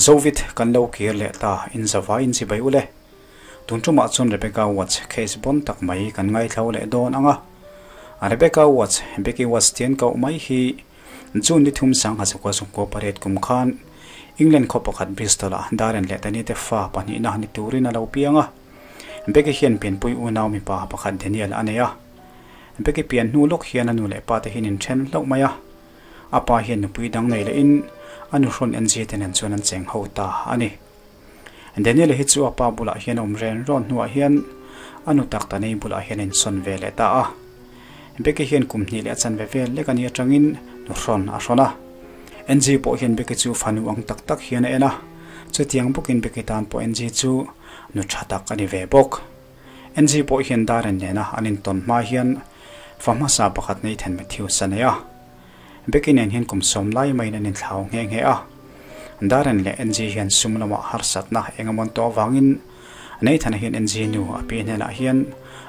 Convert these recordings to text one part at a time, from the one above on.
Zovit kan lo kir leh ta in zavai in chibai ule. Tun tumah chuan Rebecca Watts case bon tak mai kan ngaithlo leh dawn ang a. Rebecca Watts, Becky Watts tian koh mai hi June ni thum sangha zakua zungkaw pariat kum khan England khaw pakhat Bristol ah Darren leh Danny te fa pahnihna ni turin a lo piang a. Becky hian pianpui unau mipa pakhat Daniel a nei a. Becky pian hnu lawk hian a nu leh pa te hian inthen hlauh mai a. A pa hian nupui dang nei lehin a nuhrawn NG te nen chuan an cheng ho ta a ni. Daniel-a hi chu a pa bulah hian a awm ren rawn hnuah hian a nu tak Tanei bulah hian a insawn ve leh ta a. Becky hian kum hnih leh a chanve vel lek a nih atangin nuhrawn a hrawn a. NG pawh hian Becky chu fanu ang tak tak hian a en a, chutiang bawkin Becky tan pawh NG chu nu tha tak a ni ve bawk. NG pawh hian Darren nena an intawn hma hian fa hmasa pakhat Nathan Matthews a nei a. Becky nen hian kum sawm lai maiin an inthlau nghe nghe a. Darren leh NG hian sum lamah harsatna eng emaw an tawh avangin Nathan-a hian NG nu a pi hnenah hian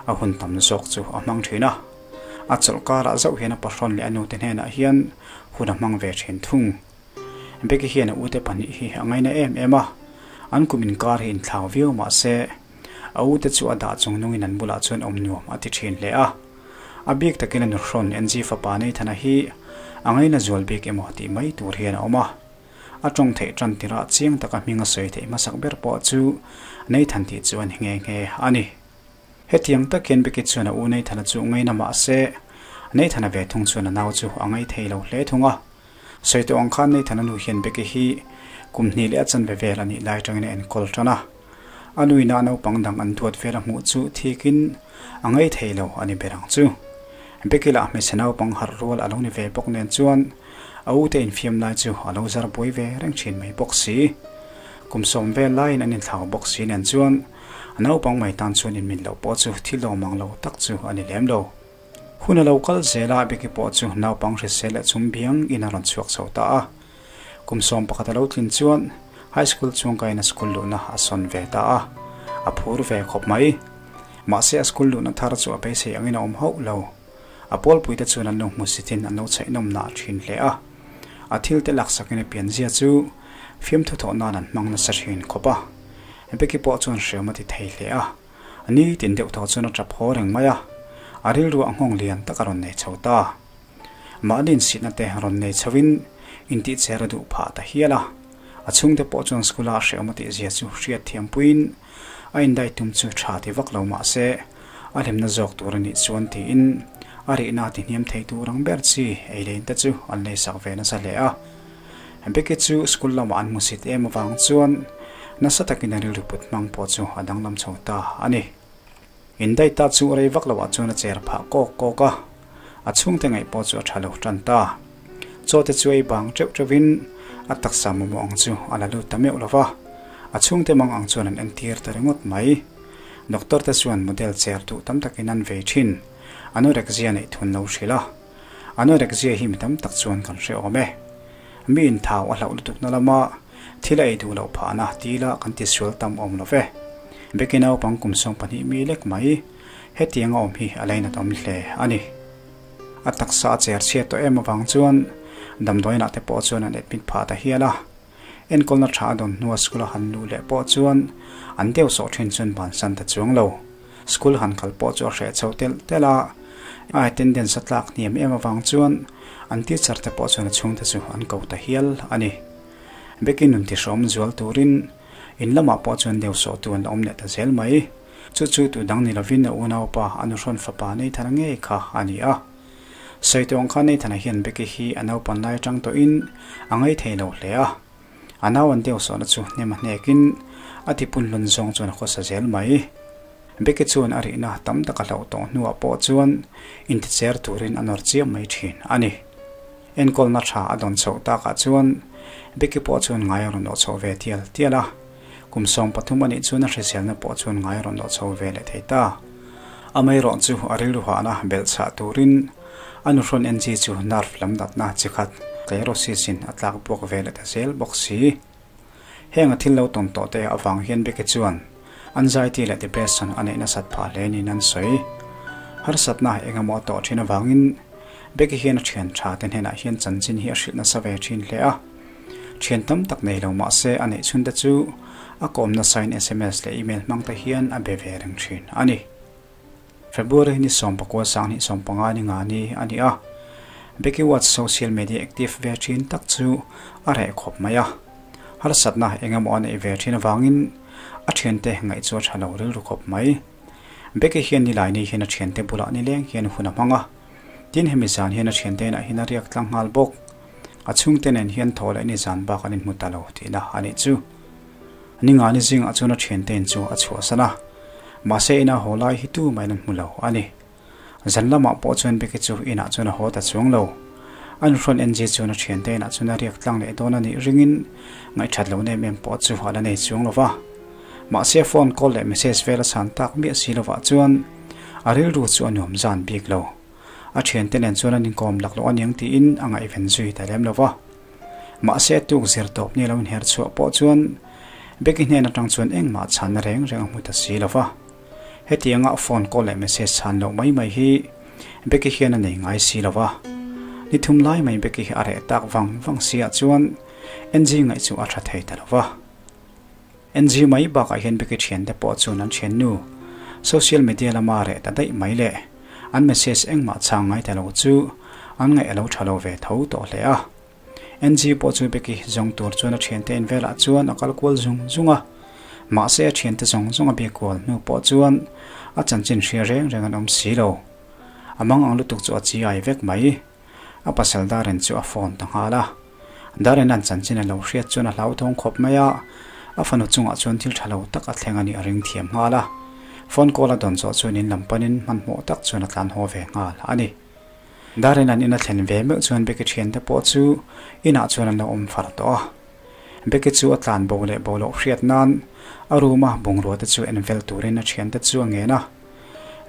a hun tam zawk chu a hmang thin a. A chawlh karah zauh hian a pahrawn leh a nute hnenah hian hun a hmang ve thin thung. Becky hian a ute pahnih hi a ngaina em em a, an kum inkar hi inthlau viau mah se, a ute chu a dah chung nungin an bulah chuan awm nuam a ti thin hle a. A bik takin a nuhrawn NG fapa Nathan-a hi a ngaina zual bik emaw tih mai tur hian a awm a. A tawng theih tan tirah chiang taka hming a sawi theih hmasak ber pawh chu Nathan tih chu a ni nghe nghe a ni. Hetiang tak hian Becky chuan a u Nathan-a chu ngaina mah se, Nathan-a ve thung chuan a nau chu a ngai thei lo hle thung a. Sawi tawh ang khan Nathan a nu hian Becky hi kum hnih leh a chanve vel a nih lai atangin a enkawl tan a. A nuina naupang dang an duat vel a hmuh chu thikin a ngei thei lo a ni ber ang chu. Becky lah hmeichhe naupang harh rual a lo ni ve bawk nen chuan a ute infiam lai chu a lo zar buai ve reng thin mai bawk si. Kum sawm vel laiin an inthlau bawk si nen chuan a naupang mai tan chuan inmin loh pawh chu thil lawmang lo tak chu a ni lem lo. Hun a lo kal zel a, Becky pawh chu naupang hrisel leh chum biang in a rawn chhuak chho ta a. Kum 11 a lo tlin chuan High School chhungkain a school luhna a sawn ve ta a, a phur ve khawp mai. Mahse a school luhna thar chu a beisei angin a awm hauh lo. A pawlpuite chuan an lo hmusitin an lo chhaihnawmna a thin hle a. A thil te laksakin a pianzia chu fiamthu thawh nan an hmang nasa thin khawp a. Becky pawh chuan hreawm a ti thei hle a. Ni tin deuh tawh chuan a tap haw reng mai a, a rilru a nghawng lian tak a rawn nei chho ta. Mahni insitna te rawn nei chhoin intihcher a duh phah ta hial a, a chhungte pawh chuan school a hrehawm a tihzia chu hriat thiampuiin a indai tum chu tha ti vak lo mah se a hlimna zawk tur a nih chuan tiin a rihna ti hniam thei tur ang ber chi ei lein te chu an leisak ve nasa hle a. Becky chu school lamah an hmusit em avang chuan nasa takin a rilru put hmang pawh chu a danglam chho ta a ni. Indai ta chu rei vak loah chuan a cher phah kawk kawk a, a chhungte ngaih pawh chu a tha lo tan ta. Chaw te chu ei bang teuh teuhin a taksa mamawh ang chu a la lut ta meuh lo va, a chhungte mang ang chuan an entir ta ringawt mai. Doctor te chuan model cher duh tam takin an vei thin, anorexia neih thun lo hrilh a. Anorexia hi mi tam tak chuan kan hre awm e. Mi inthau a hlauh lutukna lama thil a ei duh loh phahna tila kan tisual tam awm lo ve. Becky naupang kum 12 mi lek mai hetiang a awm hi a lainat awm hle a ni. A taksa a cher chhiat tawh em avang chuan damdawiinah te pawh chuan an admit phah ta hial a. Enkawlna tha a dawn hnua school a han luh leh pawh chuan an deuh sawh thin chuan bansan ta chuang lo. School han kal pawh chu a hreh chho telh telh a, a attendance a tlak hniam em avang chuan an teacher te pawh chuan a chhungte chu an ko ta hial a ni. Becky nun tihrawm zual turin in lamah pawh chuan deuh sawh tu an la awm leh ta zel mai. Chu chu tu dang ni lovin a unaupa a nuhrawn fapa Nathan-a ngei kha a ni a. Sawi tawh ang khan Nathan-a hian Becky hi a naupan lai atang tawhin a ngaih thei lo hle a. A nau an deuh sawhna chu hnem a hnekin a tipun hlun zawng chuan a khawsa zel mai. Becky chuan a rihna tam tak a hlauh tawh hnuah pawh chuan inticher turin a nawr chiam mai thin a ni. Enkawlna tha a dawn chhoh takah chuan Becky pawh chuan ngai a rawn awh chhoh ve tial tial a. Kum 13 a nih chuan a hriselna pawh chuan ngai a rawn awh chho ve leh thei ta. Amaherawh chu a rilru hahna belhchhah turin a nuhrawn Angie chu nerve lam natna chi khat sclerosis in a tlak buak ve leh ta zel bawk si. Heng a thil lo tawn tawh te avang hian Becky chuan anxiety leh depression a neih nasat phah hle niin an sawi. Harsatna eng emaw a tawh thin avangin Becky hian a thian tha te hnenah hian chanchin hi a hrilh nasa ve thin hle a. Thian tam tak nei lo mah se a neih chhun te chu a kawm nasain sms leh email hmang te hian a be ve reng thin a ni. February ni 19 2025 ni nga ni a ni a, Becky Watts social media active ve thin tak chu a reh khawp mai a. Harsatna eng emaw a neih ve thin avangin a thiante ngaih chu a tha lo rilru khawp mai. Becky hian nilai ni hian a thiante bulah nileng hian hun a hmang a, tin hemi zan hian a thiante inah hian a riak tlang nghal bawk. A chhungte nen hian thaw leh nizan bak an inhmu ta lo tihna a nih chu. Ningani zingah chuan a thiante in chu a chhuahsan a, mahse ina haw lai hi tu mahin an hmu lo a ni. Zan lamah pawh chuan Becky chu inah chuan a haw ta chuang lo. A nuhrawn NG chuan a thiante inah chuan a riak tlang leh dawn a nih ringin ngaihthat lohna em em pawh chu a la nei chuang lo va. Mahse phone call leh message vel a chhan tak miah si lovah chuan a rilru chu a nuam zan bik lo. A thiante nen chuan an inkawm lak loh aniang tiin a ngaihven zui ta lem lo va. Mahse tuk zir tawp ni lo inher chhuah pawh chuan Becky hnen atang chuan engmah chhanna reng reng a hmu ta si lo va. Hetianga phone call leh message chhan loh mai mai hi Becky hian a nei ngai si lo va. Ni thum lai mai Becky hi a reh tak vang vang si ah chuan NG ngaih chu a tha thei ta lo va. NG mai bakah hian Becky thiante pawh chuan an thiannu social media lama reh ta daih mai leh an message engmah chhang ngai ta lo chu an ngaih a lo tha lo ve tho tawh hle a. NG pawh chu Becky zawng tur chuan a thiante in velah chuan a kal kual zung zung a. Mahse a thiante zawng zawng a biak kual hnu pawh chuan a chanchin hria reng reng an awm si lo. A mang ang lutuk chu a chi ai vek mai. A pasal Darren chu a phone ta nghal a. Darren an chanchin a lo hriat chuan a hlauthawng khawp mai a, a fanu chungah chuan thil tha lo tak a thleng a nih a ring thiam nghal a. Phone call a dawn zawh chuan in lam panin hmanhmawh tak chuan a tlan haw ve nghal a ni. Darren an in a thlen ve meuh chuan Becky thiante pawh chu inah chuan an lo awm far tawh a. Becky chu a tlan bo leh bo loh hriat nan a room a bungrua te chu en vel turin a thiante chu a ngen a.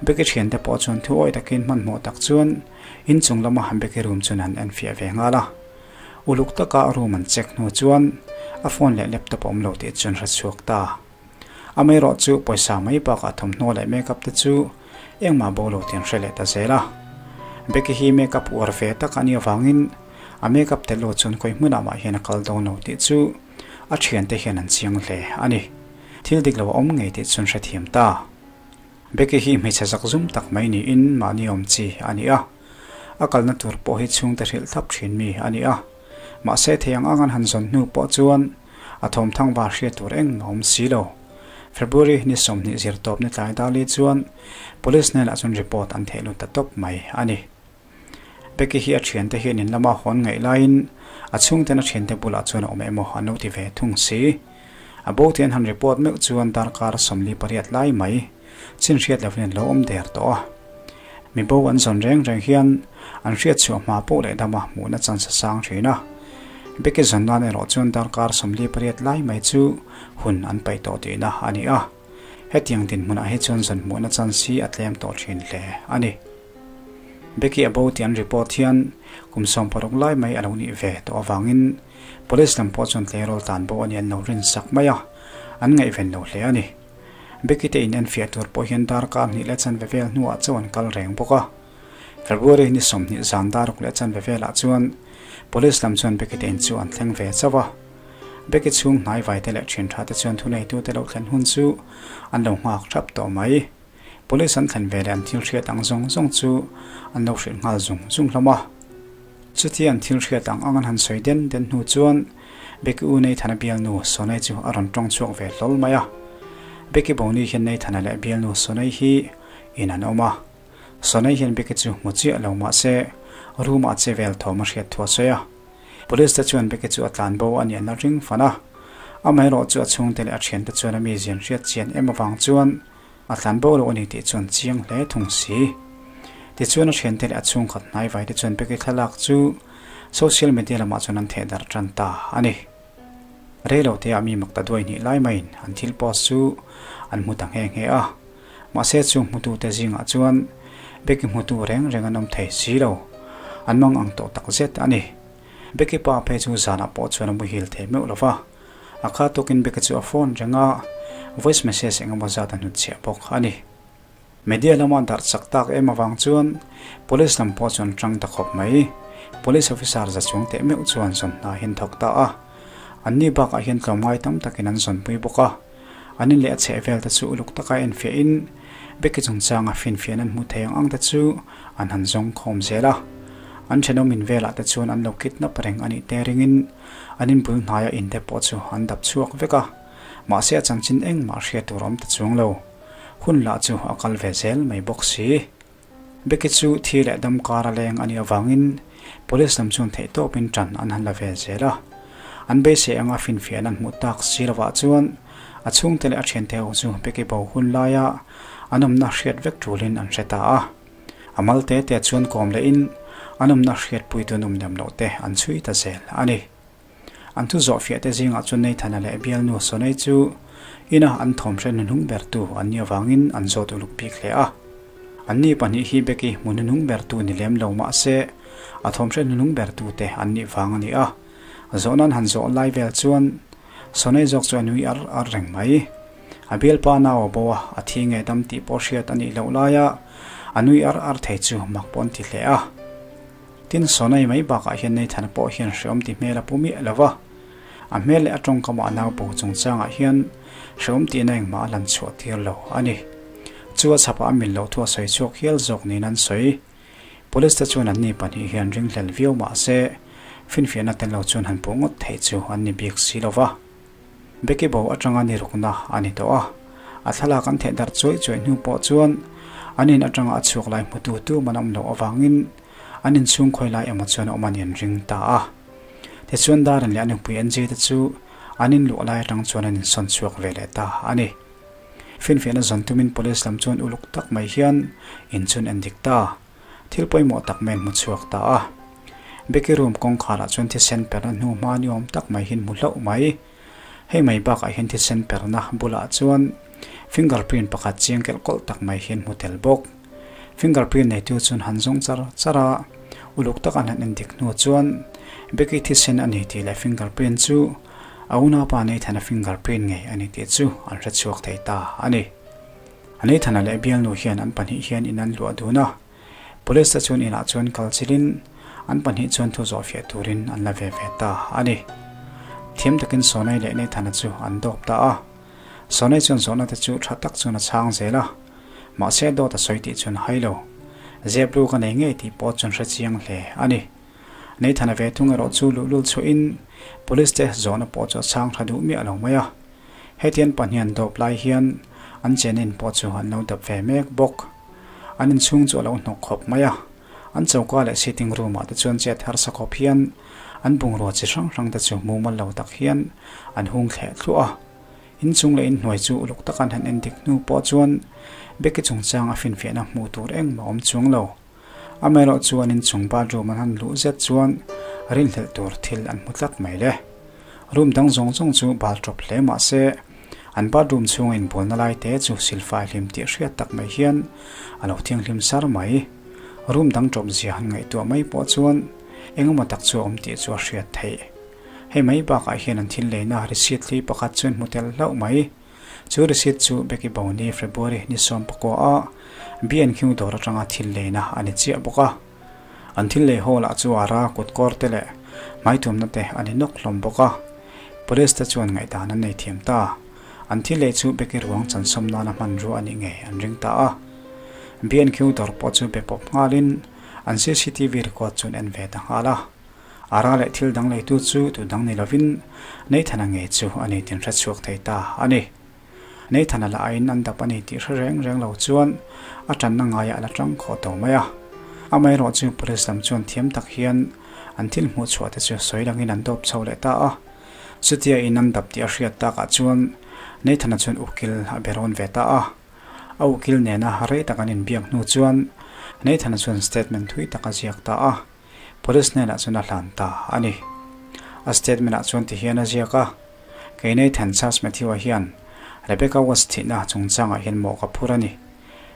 Becky thiante pawh chuan thu awih takin hmanhmawh tak chuan inchung lama Becky room chuan an enfiah ve nghal a. Uluk taka a room an check hnu chuan a phone leh laptop a awm lo tih chuan hre chhuak ta. Amaherawh chu pawisa mai bakah thawmhnaw leh makeup te chu engmah bo lo tih an hre leh ta zel a. Becky hi makeup uar ve tak a nih avangin a makeup tel lo chuan khawi hmunah mah hian a kal dawn lo tih chu a thiante hian an chiang hle a ni. Thil dik lo a awm ngei tih chuan hrethiam ta. Becky hi hmeichhe zak zum tak mai niin mahni awm chi a ni a. A kalna tur pawh hi chhungte hrilh thlap thin mi a ni a. Mahse thei ang ang an han zawn hnu pawh chuan a thawmthang var hriat tur eng a awm si lo. February ni 20 zirtawp ni tlai dali chuan Police hnenah chuan report an theh lut ta tawp mai a ni. Becky hi a thiante hian in lama hawn ngaih laiin a chhungten a thiante bulah chuan a awm emaw an lo ti ve thung si. A bo te an han report meuh chuan darkar 48 lai mai chin hriat lovin an lo awm der tawh a. Mi bo an zawn reng reng hian an hriat chhuah hma pawh leh dama hmuhna chance a sang thin a. Becky zawn nan erawh chuan darkar 48 lai mai chu hun an paih tawh tihna a ni a. Hetiang dinhmunah hi chuan zawn hmuhna chance hi a tlem tawh thin hle a ni. Becky a bo tih an report hian kum 60 lai mai a lo nih ve tawh avangin Police lam pawh chuan tleirawl tan bo a ni an lo rin sak mai a, an ngaihven lo hle a ni. Becky te in enfiah tur pawh hian darkar hnih leh chanve vel hnuah chauh an kal reng bawk a. February ni 20 zan daruk leh chanve velah chuan Police lam chuan Becky te in chu an thleng ve chauh a. Becky chhung hnai vai te leh thian tha te chuan thuneitu te lo thlen hun chu an lo nghak thap tawh mai. Police an thlen ve leh an thil hriat ang zawng zawng chu an lo hrilh nghal zung zung hlawm a. Chuti an thil hriat ang ang an han sawi den den hnu chuan Becky u Nathan-a bialnu Sonai chu a rawn tawng chhuak ve hlawl mai a. Becky Boni hian Nathan-a leh bialnu Sonai hi in an awm a. Sonai hian Becky chu hmu chiah lo mah se room ah che vel thawm a hriat thu a sawi a. Police te chuan Becky chu a tlan bo a nih an la ring fan a. Amaherawh chu a chhungte leh a thiante chuan a mi zian hriat chian em avang chuan a tlan bo lo a ni tih chuan chiang hle thung si. Tichuan a thiante leh a chhungkhat hnai vai te chuan Becky thlalak chu social media lamah chuan an theh darh tan ta a ni. Rei lo te ah mi mak ta duai hnih lai maiin an thil post chu an hmu ta nghe nghe a. Mahse chu hmutu te zingah chuan Becky hmutu reng reng an awm thei si lo. An mang ang tawh tak zet a ni. Becky pa phei chu zanah pawh chuan a muhil thei meuh lo va. A kha tukin Becky chu a phone reng a, voice message engemaw zat a hnutchhiah bawk a ni. Media lama darh chak tak em avang chuan Police lam pawh chuan tang ta khawp mai. Police officer za chung teh meuh chuan zawn hna hian thawk ta a. Anni bakah hian tlawmngai tam takin an zawnpui bawk a, an in leh a chheh vel te chu uluk taka enfiahin Becky chungchanga finfiahna an hmuh thei ang ang te chu an han zawng khawm zel a. An thenawm in velah te chuan an lo kidnap reng a nih te ringin an inbul hnaia in te pawh chu an dap chhuak vek a, mahse a chanchin engmah hriat tur a awm ta chuang lo. Hun lah chu a kal ve zel mai bawk si. Becky chu thi leh dam kar a leng a nih avangin Police lam chuan theihtawpin ṭan an han la ve zel a. An beisei anga finfiahna an hmuh tak si lovah chuan a chhungte leh a ṭhiante ho chu Becky bo hun laia an awmna hriat vek ṭulin an hre ta a. A mal te te chuan kawm lehin an awmna hriatpui tun awm lem loh te an chhui ta zel a ni. An thu zawhfiah te zingah chuan Nathana leh bialnu Sonei chu ina an thawmhre hnuhnung bertu an nih avangin an zawt uluk bik hle a. Anni pahnih hi Becky hmu hnuhnung bertu ni lem lo mah se a thawmhre hnuhnung bertu te an nih vang a ni a. Zawhna an han zawh lai vel chuan Sonei zawk chu a nui ar ar reng mai. A bialpa nau a bo a, a thi nge dam tih pawh hriat a nih loh laia a nui ar ar thei chu mak pawh an ti hle a. Tin, Sonai mai bakah hian Nathan pawh hian hreawm ti hmel a pu miah lo va. A hmel leh a tawngkamah a nau bo chungchangah hian hreawm tihna engmah a lan chhuah tir lo a ni. Chu a chhapah a mil loh thu a sawi chhuak hial zawk niin an sawi. Police te chuan anni pahnih hian ringhlel viau mah se, finfiahna tel lo chuan han puh ngawt theih chu an ni bik si lo va. Becky bo atanga ni rukna a ni tawh a, a thlalak an theh darh chuaih chuaih hnu pawh chuan an in atanga a chhuak lai hmutu tu man a awm loh avangin an inchhung khawi lai emaw chuan a awm a ni an ring ta a. Tichuan Darren leh a nupui NJ te chu an inluah lai atang chuan an insawn chhuak ve leh ta a ni. Finfiahna zawn tumin police lam chuan uluk tak mai hian inchhun en dik ta. Thil pawimawh tak mai an hmu chhuak ta a. Becky room kawngkharah chuan thisen perna hnu hma ni awm tak mai hi an hmu hlauh mai. Hei mai bakah hian thisen perna bulah chuan fingerprint pakhat chiang kelh kawlh tak mai hi an hmu tel bawk. Fingerprint neitu chuan han zawng char char a, uluk taka an han endik hnu chuan Becky thisen a ni tih leh fingerprint chu a unaupa Nathan-a fingerprint ngei a ni tih chu an hre chhuak thei ta a ni. Nathan-a leh bialnu hian an pahnih hian in an luah dun a, Police te chuan inah chuan kal chilin an pahnih chuan thu zawhfiah turin an la ve ve ta a ni. Thiam takin Sonai leh Nathan-a chu an dawp ta a. Sonai chuan zawhna te chu tha tak chuan a chhang zel a, mahse dawt a sawi tih chuan hai lo. Zep lu ka nei ngei tih pawh chuan hre chiang hle a ni. Nathan-a ve thung erawh chu luhlul chhuahin Police te zawhna pawh chu a chhang tha duh miah lo mai a. Hetian pahnihan dawp lai hian an chenin pawh chu an lo dap ve mek bawk. An inchhung chu a lo hnawk khawp mai a, an choka leh sitting room ah te chuan chet harsa khawp hian an bungrua chi hrang hrang te chu mumal lo tak hian an hung thleh thluah a. Inchung leh inhnuai chu uluk taka an han en dik hnu pawh chuan Becky chungchang a finfiahna hmuh tur engmah a awm chuang lo. Amaherawh chu an inchung bathroom an han luh zet chuan rinhlelh tur thil an hmu tlat mai le. Room dang zawng zawng chu bal tawp hle mah se, an bathroom chhunga inbualna lai te chu silfai hlim tih hriat tak mai hian a lo thianghlim sar mai. Room dang tawp zia han ngaihtuah mai pawh chuan engemaw tak chu a awm tih chu a hriat theih. Hei mai bakah hian an thil leina receipt hlui pakhat chu an hmu tel hlauh mai. Chu receipt chu Becky Boni February ni 19 a B&Q dawr atanga thil leina a ni chiah bawk a. An thil lei haw lah chu ara kut kawr te leh hmaitumna te a ni nawk hlawm bawk a. Police te chuan ngaihdan an nei thiam ta. An thil lei chu Becky ruang chansawm nana hmanrua a nih ngei an ring ta a. B&Q dawr pawh chu be pawp nghalin an CCTV record chu an en ve ta nghal a. Ara leh thil dang leitu chu tu dang ni lovin Nathan-a ngei chu a ni tin hre chhuak thei ta a ni. Nathan-a lah aiin an dap a ni tih hre reng reng lo chuan a tanna ngaiah a la tang khawh tawh mai a. Amaherawh chu police lam chuan thiam tak hian an thil hmuh chhuah te chu sawi langin an dawp chho leh ta a. Chutia in an dap tih a hriat takah chuan Nathan-a chuan ukil a be rawn ve ta a. A ukil nena rei tak an inbiak hnu chuan Nathan-a chuan statement thui tak a ziak ta a. Police hnenah chuan a hlan ta a ni. A statement ah chuan ti hian a ziak a, Kei Nathan Charles Matthew-a hian Rebecca Watts thihna chungchangah hian mawh ka phur a ni.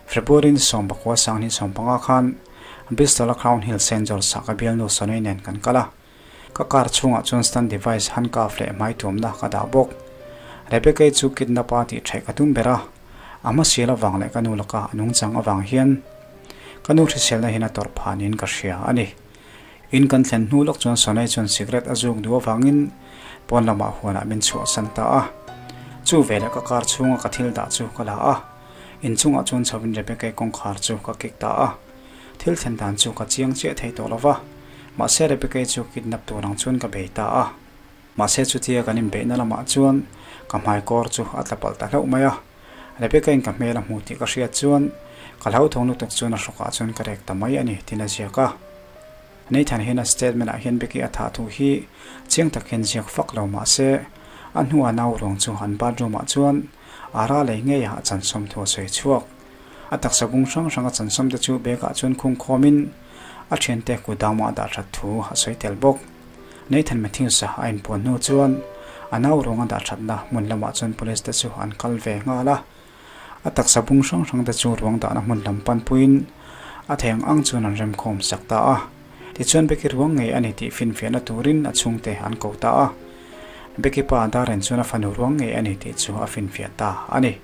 February ni 19 2015 khan Bristol-a Crown Hill Saint George-ah ka bialnu Sonny nen kan kal a. Ka car chhungah chuan stun device, handcuff leh hmaituamna ka dah bawk. Rebecca-i chu kidnap-a tih theih ka tum ber a, a hmasial avang leh ka nu laka a nungchang avang hian Ka nu hriselna hian a tawrh phah niin ka hria a ni. In kan thlen hnu lawk chuan Sonai chuan cigarette a zuk duh avangin Pawn lamah huanah min chhuahsan ta a. Chu veleh ka car chhunga ka thil dah chu ka la a, inchungah chuan chhoin Rebecca-i kawngkhar chu ka kik ta a. Thil thlen dan chu ka chiang chiah thei tawh lo va, mahse Rebecca-i chu kidnap tur ang chuan ka bei ta a. Mahse chutia kan inbeihna lamah chuan ka hmai kawr chu a tla palh ta hlauh mai a. Rebecca-in ka hmel a hmu tih ka hriat chuan ka hlauthawng lutuk chuan a hrawkah chuan ka rek ta mai a ni tiin a ziak a. Nathan hian a statement ah hian Becky a thah thu hi chiang tak hian ziak fak lo mah se a hnuah nau ruang chu an bathroom ah chuan ara lei ngei ah a chansawm thu a sawi chhuak. A taksa bung hrang hrang a chansawm te chu bag ah chuan khung khawm in a thiante kudam ah a dah that thu a sawi tel bawk. Nathan Matthews-a a inpuan hnu chuan a nau ruang a dah thatna hmun lamah chuan police te chu an kal ve nghal a. A taksa bung hrang hrang te chu ruang dahna hmun lam panpuiin a thei ang ang chuan an remkhawm sak ta a. Tichuan Becky ruang ngei a ni tih finfiahna turin a chhungte an ko ta a. Becky pa Darren chuan a fanu ruang ngei a ni tih chu a finfiah ta a ni.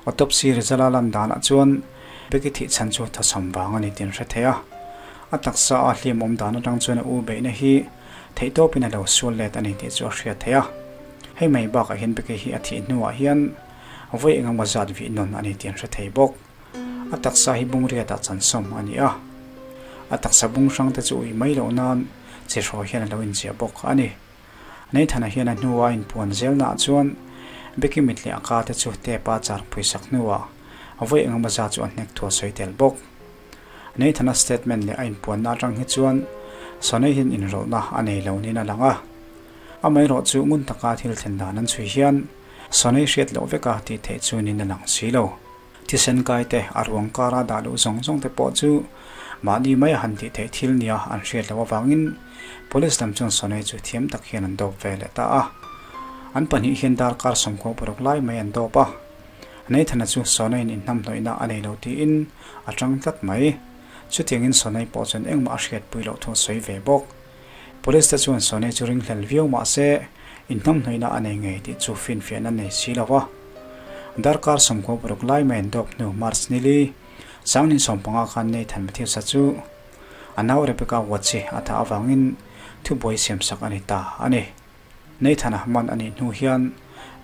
Autopsy result a lan danah chuan Becky thih chhan chu thawchham vang a ni tih an hre thei a. A taksa a hliam awm dan atang chuan a u beihna hi theihtawpin a lo sual let a ni tih chu a hriat thei a. Hei mai bakah hian Becky hi a thih hnuah hian vawi engemaw zat vih nawn a ni tih an hre thei bawk. A taksa hi bungriatah chansawm a ni a. A taksa bung hrang te chu ui mai loh nan chi hrawi hian a lo inziah bawk a ni. Nathan-a hian a hnua a inpuan zelnaah chuan Becky mit leh a ka te chu tape-a char phuisak hnuah vawi engemaw zat chu a hnek thu a sawi tel bawk. Nathan-a statement leh a inpuanna atang hi chuan Sonny hian inrawlhna a nei lo niin a lang a. Amaherawh chu ngun taka thil thlen dan an chhui hian Sonny hriat loh veka tih theih chu niin a lang si lo. Thisen kai te, a ruang kara dah luh zawng zawng te pawh chu mahni mai a han tih theih thil nia an hriat loh avangin Police lam chuan Sonny chu thiam tak hian an dawp ve leh ta a. An pahnih hian darkar 96 lai mai an dawp a. Nathan-a chu Sonny-in inhnamhnawihna a nei lo tiin a tang tlat mai. Chutiangin Sonny pawh chuan engmah a hriatpui loh thu a sawi ve bawk. Police te chuan Sonny chu ringhlel viau mah se inhnamhnawihna a nei ngei tih chu finfiahna nei si lo va. Darkar 96 lai mai an dawp hnu March nili, 2015 khan Nathan Matthews-a chu a nau Rebecca Watts-i a thah avangin thubuai siamsak a ni ta a ni. Nathan-a man a nih hnu hian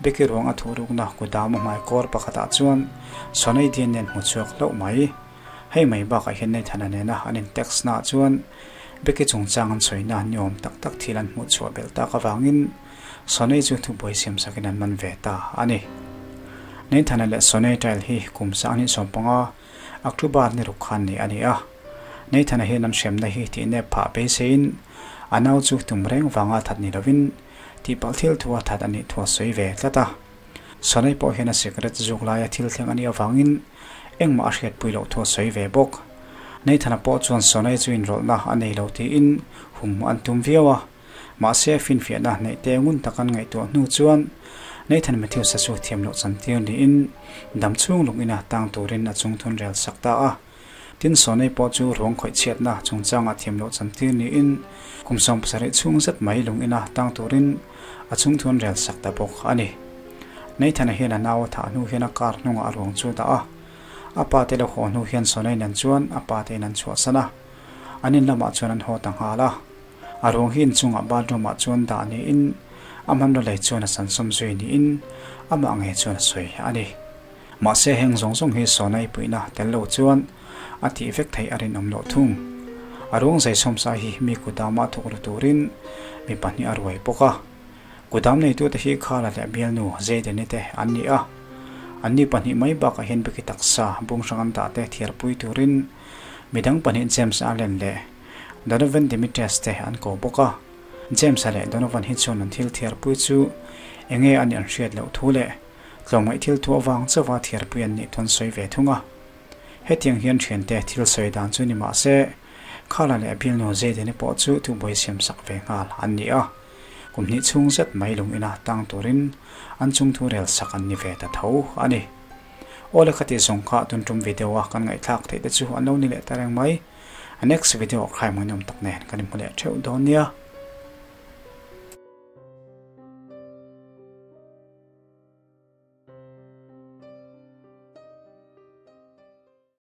Becky ruang a thuh rukna kudam a hmai kawr pakhatah chuan Sonny Dean nen hmu chhuak hlauh mai. Hei mai bakah hian Nathan-a nena an in text naah chuan Becky chungchang an sawina ni awm tak tak thil an hmuh chhuah belh tak avangin Sonny chu thubuai siam sakin an man ve ta a ni. Nathan-a leh Sonny trial hi kum 2015 October ni ruk khan ni a ni a. Nathan-a hian an hremna hi tih nep phah beiseiin a nau chu tum reng vanga that ni lovin tihpalh thil thu a that a nih thu a sawi ve tlat a. Sonai pawh hian a cigarette zuk laia thil thleng a nih avangin engmah a hriatpui loh thu a sawi ve bawk. Nathan-a pawh chuan Sonai chu inrawlhna a nei lo tiin hum an tum viau a. Mahse finfiahna neih te ngun tak an ngaihtuah hnu chuan Nathan Matthews-a chu thiam loh chantir niin dam chhung lung ina tang turin a chungthun rel sak ta a. Tin Sonai pawh chu ruang khawih chhiatna chungchangah thiam loh chantir niin kum 70 chhung zet mai lung ina tang turin a chungthun rel sak ta bawk a ni. Nathan-a hian a nau a thah hnu hian a car hnungah a ruang chu dah a. A pa te lo haw hnu hian Sonai nen chuan a pa te in an chhuahsan a. An in lamah chuan an haw ta nghal a. A ruang hi inchungah bathroom ah chuan dah niin a hmanraw lei chuan a chansawm zui niin amah ngei chuan a sawi a ni. Mahse heng zawng zawng hi Sonai puihna tel lo chuan a tih vek theih a rinawm loh thung. A ruang zaisawm sai hi mi kudamah thawk ru turin mi pahnih a ruai bawk a. Kudam neitute hi Khala leh bialnu Zeideni te an ni a. Anni pahnih mai bakah hian Beki taksa bung hrang an dah te thiarpui turin midang pahnih James Allen leh Donovan Demetrius te an ko bawk a. James-a leh Donovan hi chuan an thil thiarpui chu enge a nih an hriat loh thu leh tlawmngaih thil thu avang chauha thiarpui an nih thu an sawi ve thung a. Hetiang hian thiante thil sawi dan chu ni mah se, Khala leh bialnu Zedeni pawh chu thubuai siam sak ve nghal an ni a. Kum hnih chhung zet mai lung ina tang turin an chung thu rel sak an ni ve ta tho a ni. Awle khati zawng kha tun tum video a kan ngaihthlak theih te chu an lo ni leh ta reng mai. A next video ah crime ngaihnawm tak nen kan inhmu leh theuh dawn nia.